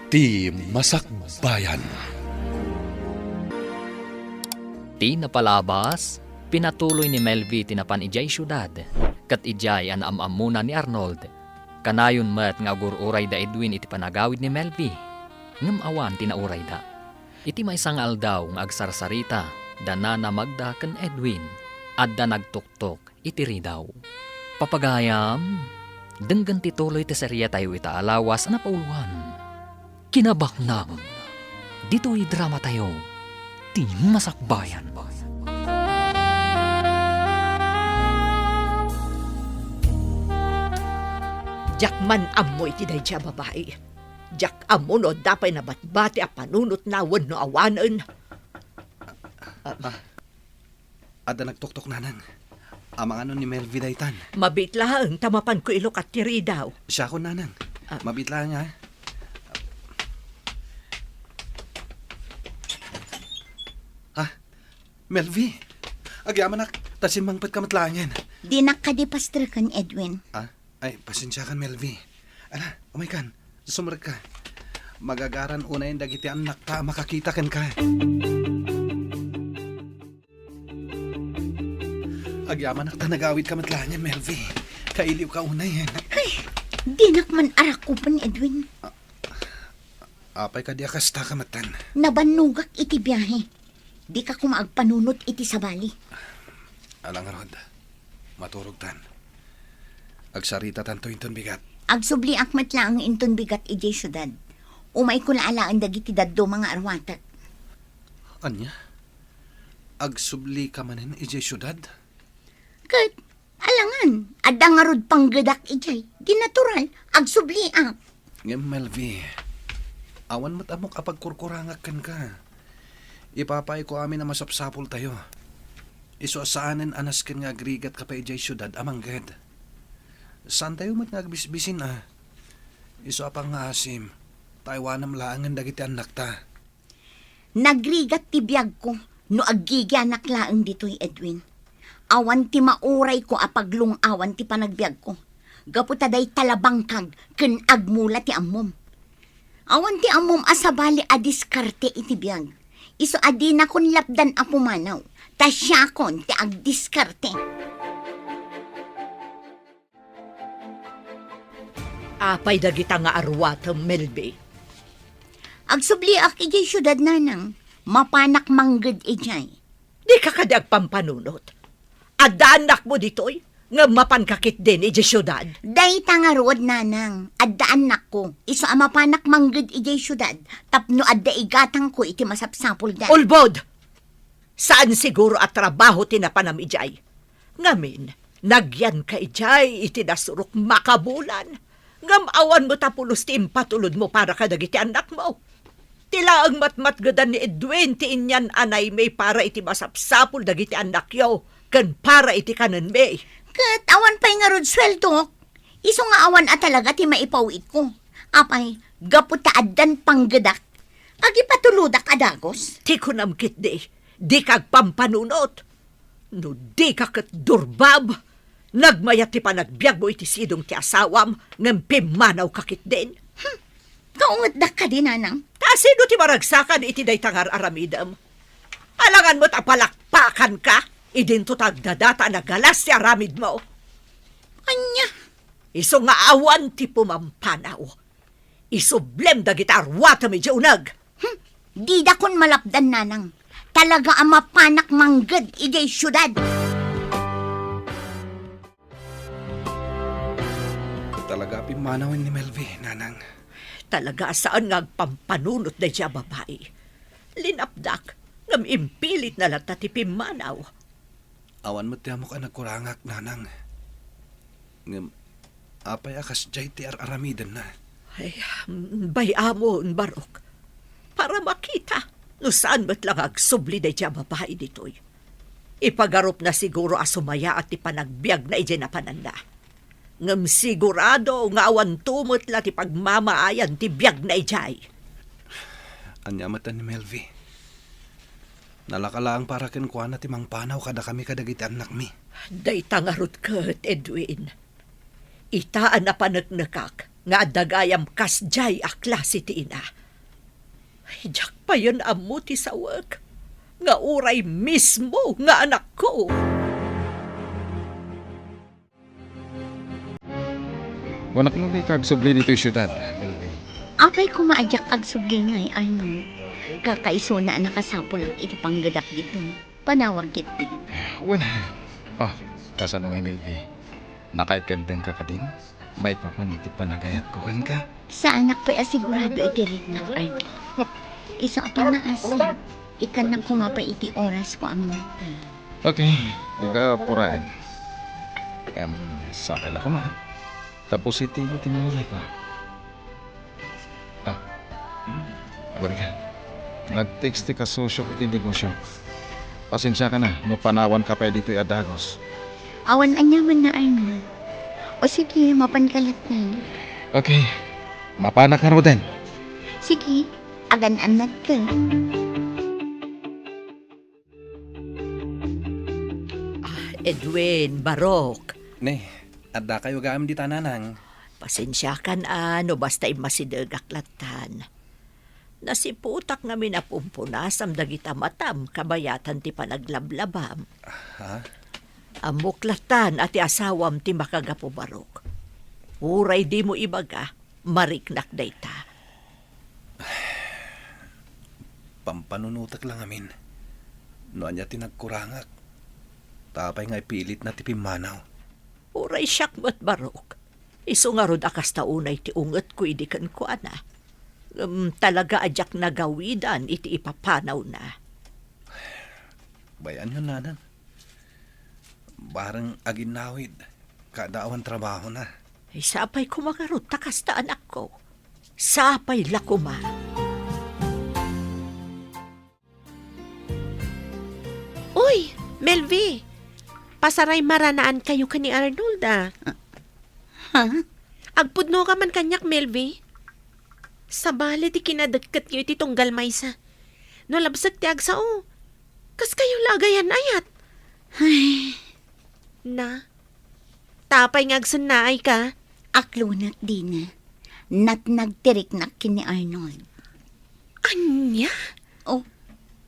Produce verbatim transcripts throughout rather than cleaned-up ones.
Ti Masakbayan. Ti napalabas, pinatuloy ni Melvi ti napan idiay siudad, ket idiay a naam-ammona ni Arnold. Kanayon met nga agur-uray da Edwin iti panagawid ni Melvi, ngem awan ti naurayda. Iti maysa nga aldaw nga agsarsarita, da Nana Magda ken Edwin, adda nagtuktok iti ridaw. Papagayam, denggen ti tuloy ti seriatayo ita a lawas a napauluan. Kinabaknang, ditoy dramatayo, ti Masakbayan. Diak man ammo iti daydiay a babai. Diak ammo no adda pay nabatbati a panunotna wenno awanen. Ah, ah. Adda nagtuktok, nanang. Amangan no ni Melvi daytan. Mabiit laeng ta mapanko ilukat ti ridaw. Siakon, nanang. Ah. Mabiit laeng, ha? Ha? Melvi? Agyamanak, ta simmangpetka met laengen. Dinak kadi pastreken, Edwin. Ah? Ay, pasensiakan, Melvi. Ala, umaykan. Sumrekka. Magagaran unayen dagiti annakta a makakita kenka. Agyamanak ta nagawidka met laengen, Melvi. Kailiwka unayen. Ay, dinak man arakupen, Edwin. Apay kadi a kasta ka metten? Nabannogak iti biahe. Dika koma agpanunot iti sabali. Ala ngarud, maturogtan. Agsaritatanto inton bigat. Agsubliak met laeng inton bigat idiay siudad. Umayko la alaen dagiti dadduma nga arwatek. Ania? Agsublika manen idiay siudad? Ket, alangan, adda ngarud panggedak idiay. Di natural, agsubliak. Ngem, Melvi, awan met ammok a pagkurkurangak kenka. Ipapaayko amin a masapsapultayo. Isu a saanen a nasken nga agrigatka pay idiay siudad a mangged. Saantayo met nga agbisbisin a. Isu a pangngaasim, ta aywanam laengen dagiti annakta. Nagrigat ti biagko no aggigianak laeng ditoy, Edwin. Awan ti maurayko a paglung-awan ti panagbiagko, gapu ta dayta la bangkag ken agmula ti ammom. Awan ti ammom a sabali a diskarte iti biag. Isu a dinakon lapdan a pumanaw, ta siakon ti agdiskarte. Apay dagita nga arwatem, Melvi? Agsubliak idiay siudad, nanang. Mapanak mangged idiay. Dika kadi agpampanunot? Adda annakmo ditoy, ngem mapanka ketdin idiay siudad? Dayta ngarud, nanang. Adda annakko. Isu a mapanak mangged idiay siudad tapno adda igatangko iti masapsapulda. Ulbod! Saan siguro a trabaho ti napanam idiay. Ngamin, nagyanka idiay iti nasurok makabulan. Ngem awan met a pulos ti impatulodmo para kadagiti annakmo. Ti laeng matmatgedan ni Edwin ti inyan-anaymi para iti masapsapul dagiti annakyo ken para iti kanenmi. Ket awan pay ngarud sueldok. Isu nga awan a talaga ti maipaw-itko. Apay, gapu ta addan panggedak, agipatulodak a dagus? Ti kunam ketdi, dika agpampanunot. No dika ket durbab, nagmayat ti panagbiagmo iti sidong ti asawam, ngem pimmanawka ketdin. Hmm, kaungetdak kadi, nanang? Ta sino ti maragsakan iti dayta nga ar-aramidem? Alangan met a palakpakanka, idinto ta agdadata a nagalas ti aramidmo. Ania? Isu nga awan ti pumampanaw. Isublem dagiti arwatem idiay uneg. Hmm, didakon malapdan, nanang. Talaga a mapanak mangged idiay siudad. Talaga a pimmanawen ni Melvi, nanang. Talaga a saan nga agpampanunot daydiay a babai. Linapdak, ngem impilitna latta ti pimmanaw. Awan met ti ammok a nagkurangak, nanang. Ngem, apay a kasdiay ti ar-aramidenna? Ay, bay-amon, Barok. Para makita no saan met la nga agsubli daydiay a babai ditoy. Ipagarupna siguro a sumayaat ti panagbiagna idiay napananna. Ngem sigurado nga awanto met la ti pagmamaayan ti biagna idiay. Ania met ni Melvi? Nalaka laeng para kenkuana ti mangpanaw kadakami kadagiti annakmi. Dayta ngarud ket, Edwin. Ita a napaneknekak, nga adda gayam kasdiay a klase ti ina. Ay, diak payen ammo ti sawek nga uray mismo nga anakko. Kunak no dika agsubli ditoy siudad. Apay koma a diak agsubli ngay, Arnold. Kakaisuna a nakasapulak iti panggedak ditoy. Panawag ketdi. Wen. Oh, kasano ngay, Melvi? Nakaikeddengka kadin? Maipapan iti panagayatko kenka? Saanak pay a sigurado iti riknak, Arnold. Isu a pangngaasim, ikkannak koma pay iti orasko a mangted. Okay, dika apuraen. Em, sakay la koma. Tapos iti, iti mga pa. Ah, awan ka. Nag-text ti kasosio iti negosio. Pasensiaka na no panawanka pay ditoy a dagus. Awan aniamanna, Arnold. O sige, mapanka latta. Okay. Mapanak ngaruden. Sige, agan-annadka. Ah, Edwin, Barok. Ne, addakayo gayam dita, Nanang. Pasensiakan a no basta immasidegak lattan. Nasiputak ngamin a pumpunasam dagita matam kabayatan ti panaglablabam. Ha? Ammok lattan a ti asawam ti makagapu, Barok. Uray dimo ibaga, mariknak dayta. Pampanunotek la ngamin no ania ti nagkurangak. Ta apay nga ipilitna ti pimmanaw? Uray siak met, Barok. Isu ngarud a kasta unay ti ungetko idi kenkuana. Ngem talaga a diak nagawidan iti ipapanawna. Bay-anyon, Nanang. Bareng aginnawid, kada awan trabahona. Ay, sapay koma ngarud ta kasta, anakko. Sapay la koma. Uy, Melvi! Pasaray maranaankayo ken ni Arnold, a. Ha? Agpudnoka man kaniak, Melvi. Sabali ti kinadekket iti tunggal maysa. No labsek ti agsao, kaskayo la agayan-ayat. Ay. Na, tapay nga agsennaayka? Aklonak dina. Natnag ti riknak ken ni Arnold. Ania? Oh,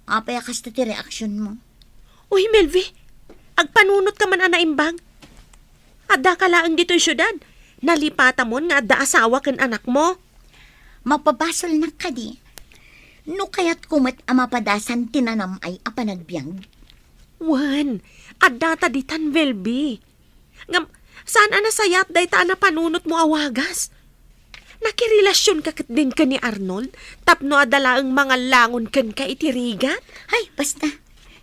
apay a kasta ti reaksionmo? Uy, Melvi, agpanunotka man a naimbag. Addaka laeng ditoy siudad. Nalipatamon nga adda asawa ken anakmo. Mapabasolnak kadi? No kayatko met a mapadasan ti nanam-ay a panagbiag. Wen, addata ditan, Melvi. Ngem, saan a nasayaat dayta a napanunotmo a wagas? Nakirelasionka ketdin ken ni Arnold tapno adda laeng mangallangon kenka iti rigat? Hay, basta.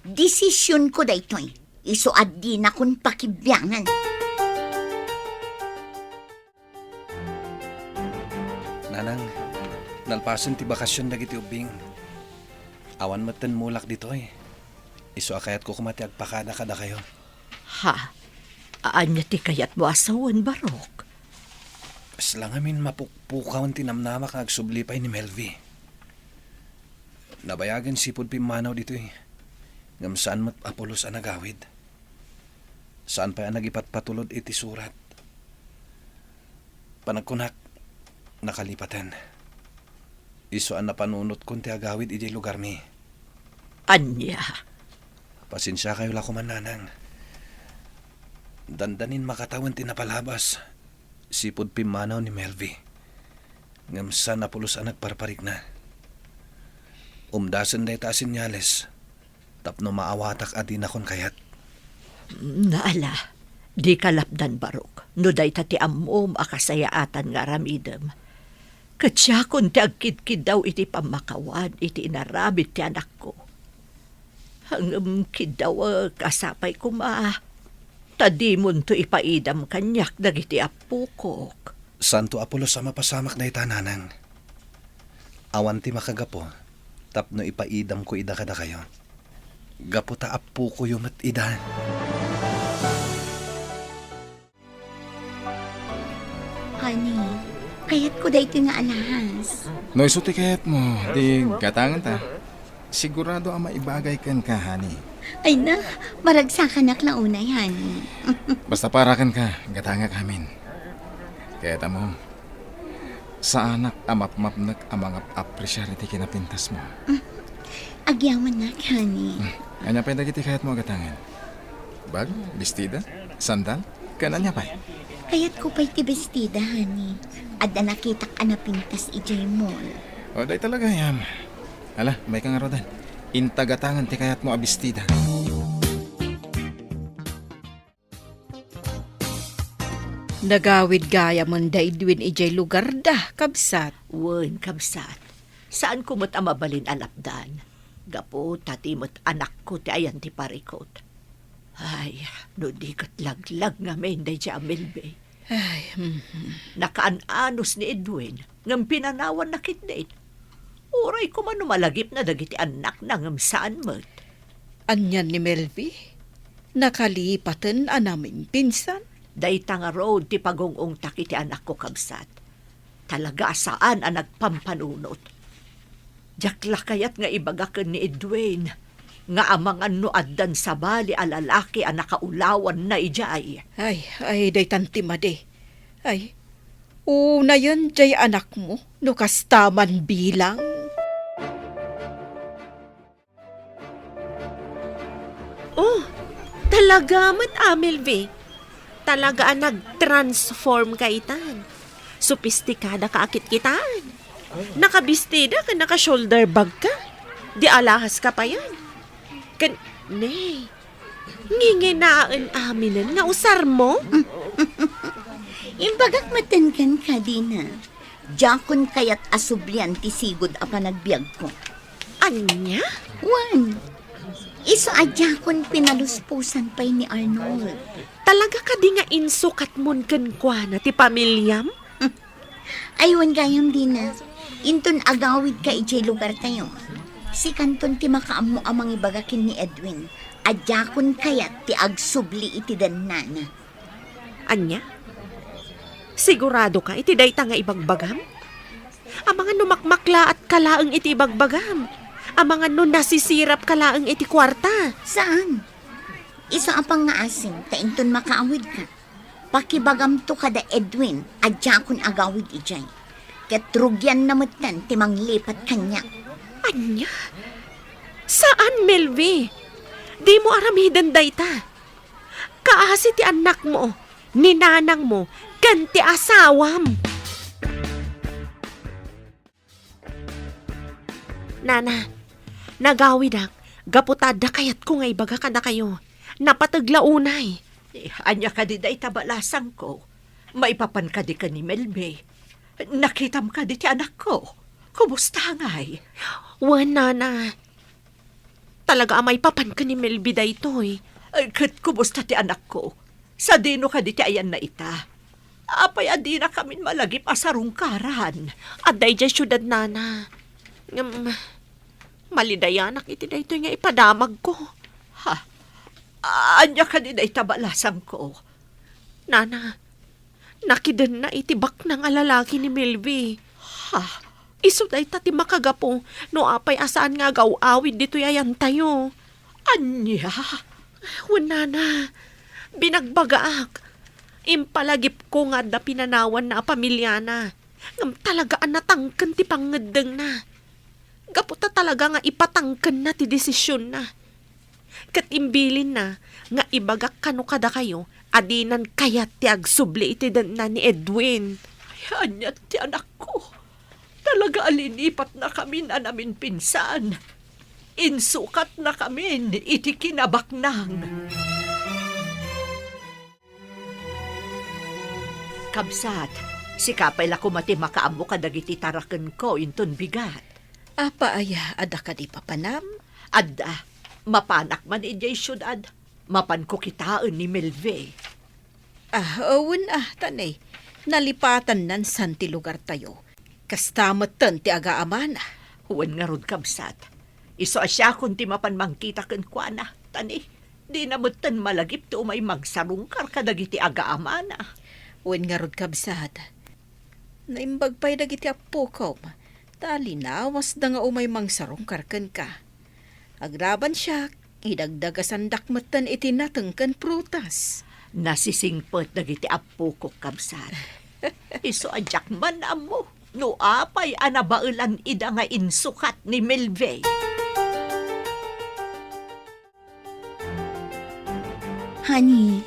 Desisionko daytoy. Isu a dinakon pakibiangan. Nanang, nalpasen ti bakasion dagiti ubbing. Awan metten mulak ditoy. Isu a kayatko koma ti agpakada kadakayo. Ha? Ania ti kayatmo a sawen, Barok? Kasla ngamin mapukpukawen ti namnamak nga agsubli pay ni Melvi. Nabayagen sipud pimmanaw ditoy, ngem saan met a pulos a nagawid. Saan pay a nagipatpatulod iti surat. Panagkunak, nakalipaten. Isu a napanunotkon ti agawid idiay lugarmi. Ania? Pasensiakayo la koma, Nanang. Dandanin makatawen ti napalabas sipud pimmanaw ni Melvi. Ngem saan a pulos a nagparparikna. Umdasen dayta a senyales tapno maawatak a dinakon kayat. Naala, dika lapdan, Barok, no dayta ti ammom a kasayaatan nga aramidem. Ket siakon ti agkidkiddaw iti pammakawan iti inaramid ti anakko. Ngem kiddawek a sapay koma ta dimonto ipaidam kaniak dagiti appokok. Saanto a pulos a mapasamak dayta, Nanang. Awan ti makagapu tapno ipaidamko ida kadakayo. Gapu ta appokoyo met ida. Honey, kayatko daytoy nga alahas. No isu ti kayatmo, di gatangenta. Sigurado a maibagay kenka, honey. Ay na, maragsakanak la unay, honey. Basta para kenka, gatangak amin. Kayatmo, Saanak a mapmapnek a mangap-apresiar iti kinapintasmo. Agyamanak, honey. Ania pay dagiti kayatmo a gatangen? Bag, bestida, sandal, ken ania pay? Kayatko pay ti bestida, honey. Adda nakitak a napintas idiay mall. O, dayta la gayam. Ala, mayka ngaruden. Inta gatangen ti kayatmo a bestida. Nagawid gayamen da Edwin idiay lugarda, kabsat. Wen, kabsat. Saanko met a mabalin a lapdan. Gapu ta ti met anakko ti ayan ti parikut. Ay, no di ket laglag ngamin daydiay a Melvi. Ay, mhm. Nakaan-anus ni Edwin, ngem pinanawanna ketdin. Uray koma no malagipna dagiti annakna ngem saan met. Anian ni Melvi? Nakalipaten a namimpinsan? Dayta ngarud ti pagung-ungtak iti anakko, kabsat. Talaga a saan a nagpampanunot. Diak la kayat nga ibaga ken ni Edwin nga amangan no addan sabali a lalaki a nakaulawanna idiay. Ay, ay, daytan ti madi. Ay, unayen diay anakmo no kasta man bilang. Oh, talaga met, Amelvi. Talaga a nag-transform ka itan. Sopistikada ka a kitkitaan. Nakabistida ken naka-shoulder bag ka. Di alahas ka payen. Ken, ne, nginginaen aminen nga usarmo? Imbagak metten kenka, Dina. Diakon kayat a sublian ti sigud a panagbiagko. Ania? Wen, isu a diakon pinalusposan pay ni Arnold. Talaga kadi nga insukatmon kenkuana ti pamiliam? Ay, wen gayam, Dina. Inton agawidka idiay lugartayo, sikanton ti makaammo a mangibaga ken ni Edwin a diakon kayat ti agsubli iti dennana. Ania? Sigurado ka iti dayta nga ibagbagam? Amangan no makmaklaat ka laeng iti ibagbagam. Amangan no nasisirap ka laeng iti kuarta. Saan? Isu a pangngaasim ta inton makaawid ka, pakibagamto kada Edwin a diakon agawid idiay. Ket rugianna metten ti manglipat kaniak. Ania? Saan, Melvi. Dimo aramiden dayta. Kaasi ti annakmo, ni nanangmo, ken ti asawam. Nana, nagawidak, gapu ta adda kayatko nga ibaga kadakayo. Napateg la unay. Eh, ania kadi dayta balasangko? Maipapan kadi ken ni Melvi? Nakitam kadi ti anakko? Kumusta ngay? Wen, Nana. Talaga a maipapan ken ni Melvi daytoy. Ay, ket kumusta ti anakko? Sadino kadi ti ayanna ita? Apay a dinakamin malagip a sarungkaran? Adda idiay siudad, Nana. Ngem, malidayanak iti daytoy nga ipadamagko. Ha? Ania kadi dayta balasangko? Nana, nakidenna iti baknang a lalaki ni Melvi. Ha? Isu dayta ti makagapu no apay a saan nga agaw-awid ditoy ayantayo. Ania? Wen, Nana, binagbagaak. Impalagipko nga adda pinanawanna a pamiliana. Ngem talaga a natangken ti pangngeddengna. Gapu ta talaga nga ipatangkenna ti desisionna. Ket imbilinna nga ibagak kano kadakayo a dinan kayat ti agsubli iti denna ni Edwin. Ay, ania ti anakko? Talaga a linipatnakamin a namimpinsan. Insukatnakamin iti kinabaknang. Kabsat, sika pay la koma ti makaammo kadagiti tarakenko inton bigat. Apay aya, adda kadi papanam? Adda, mapanak man idiay siudad. Mapanko kitaen ni Melvi. Ah, wen a, ta ne, nalipatannan san ti lugartayo. Kasta metten ti agaamana. Wen ngarud, kabsat. Isu a siakon ti mapan mangkita kenkuana, ta ne, dina metten malagip ti umay mangsarungkar kadagiti agaamana. Wen ngarud, kabsat. Naimbag pay dagiti appokom, ta linawasda nga umay mangsarungkar kenka. Agraban siak, idagdagasandak metten iti nateng ken prutas. Nasisingpet dagiti appokok, kabsat. Isu a diak man ammo. no apay a nabaelan ida nga insukat ni Melvey. Honey,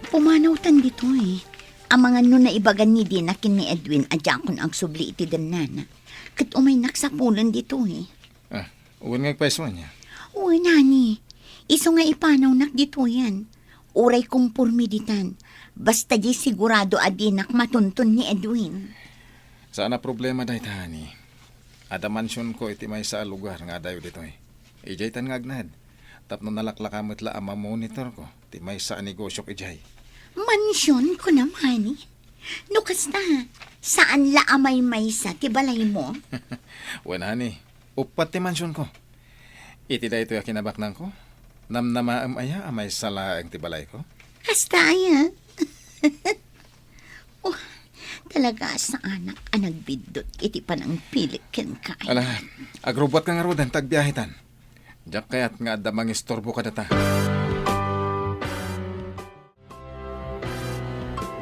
pumanawtan ditoy. Amangan no naibagan ni Dina ken ni Edwin a diakon agsubli iti dennana. Ket umaynak sapulen ditoy. Ah, wen nga agpayso ania? Wen, honey. Isu nga ipanawnak ditoyen. Uray komporme ditan. Basta di sigurado a dinak matunton ni Edwin. Saan a problema dayta, honey. Adda mansionko iti maysa a lugar nga adayo ditoy. Idiaytan nga agnaed. Tapno nalaklaka met la a mamonitorko ti maysa a negosiok idiay. Mansion, kunam, honey? No kasta, saan la a maymaysa ti balaymo? Wen, honey, uppat ti mansionko. Iti daytoy a kinabaknangko, namnamaem aya a maysa laeng ti balayko? Kasta aya? Oh, talaga saanak a nagbiddut iti panangpilik kenka. Ala, agrubbuatka ngaruden ta agbiahetan. Diak kayat nga adda mangisturbo kadata.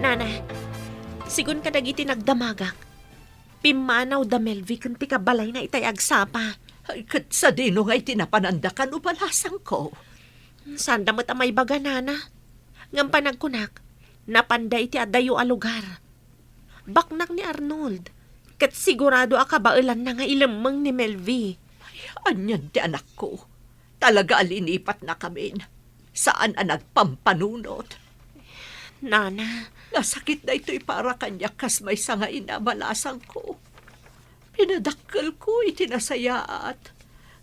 Nana, sigun kadagiti nagdamagak, pimmanaw da Melvey ken ti kabalayna itay agsapa. Ay, ket sadino nga iti napananda kano balasangko? Saanda met a maibaga, Nana. Ngem panagkunak, napanda iti adayo a lugar. Baknak ni Arnold, ket sigurado a kabaelanna nga ilemmeng ni Melvey. Ay, anian ti anakko? Talaga a linipatnakamin. Saan a nagpampanunot. Nana. Nasakit daytoy para kaniak kas maysa nga ina, balasangko. Pinadakkelko iti nasayaat,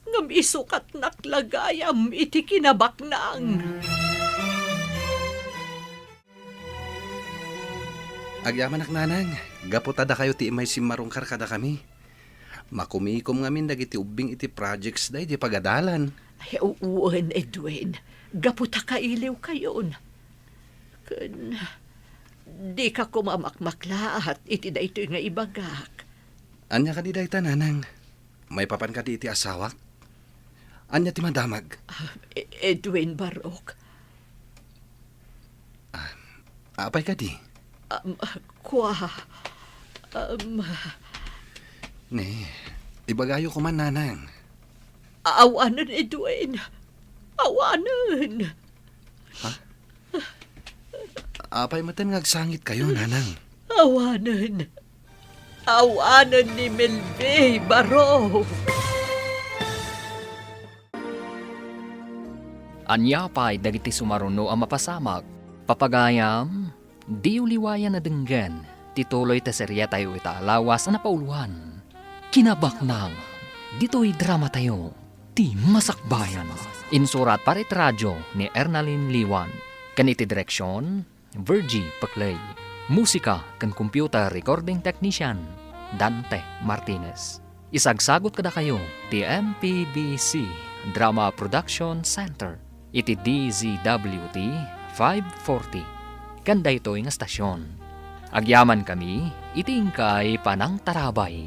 ngem isukatnak la gayam iti kinabaknang. Agyamanak, Nanang, gapu ta dakayo ti immay simmarungkar kadakami. Makumikom ngamin dagiti ubbing iti projects da idi pagadalan. Ay, wen, Edwin, gapu ta kailiwkayon. Ken, dika koma makmaklaat iti daytoy nga ibagak. Ania kadi dayta, Nanang? Maipapan kadi iti asawak? Ania ti madamag? Ah, E-, Edwin Barok. Ah, apay kadi? Um, kua, um, Ne, ibagayo koma, Nanang. Awanen, Edwin. Awanen. Ha? Apay met nga agsangitkayo, Nanang? Awanen. Awanen ni Melvey Barok. Ania pay dagiti sumaruno a mapasamak? Papagayam, diyo liwayan a denggen ti tuloy ti seriatayo ita a lawas a napauluan. Kinabaknang, ditoy dramatayo, ti Masakbayan. Insurat para iti radio ni Ernalyn Liwan. Ken iti direksion, Virgie Peclay. Musika ken computer recording technician, Dante Martinez. Isagsagut kadakayo ti M P B C Drama Production Center iti D Z W T five forty ken daytoy nga stasyon. Agyamankami iti inkay panangtarabay.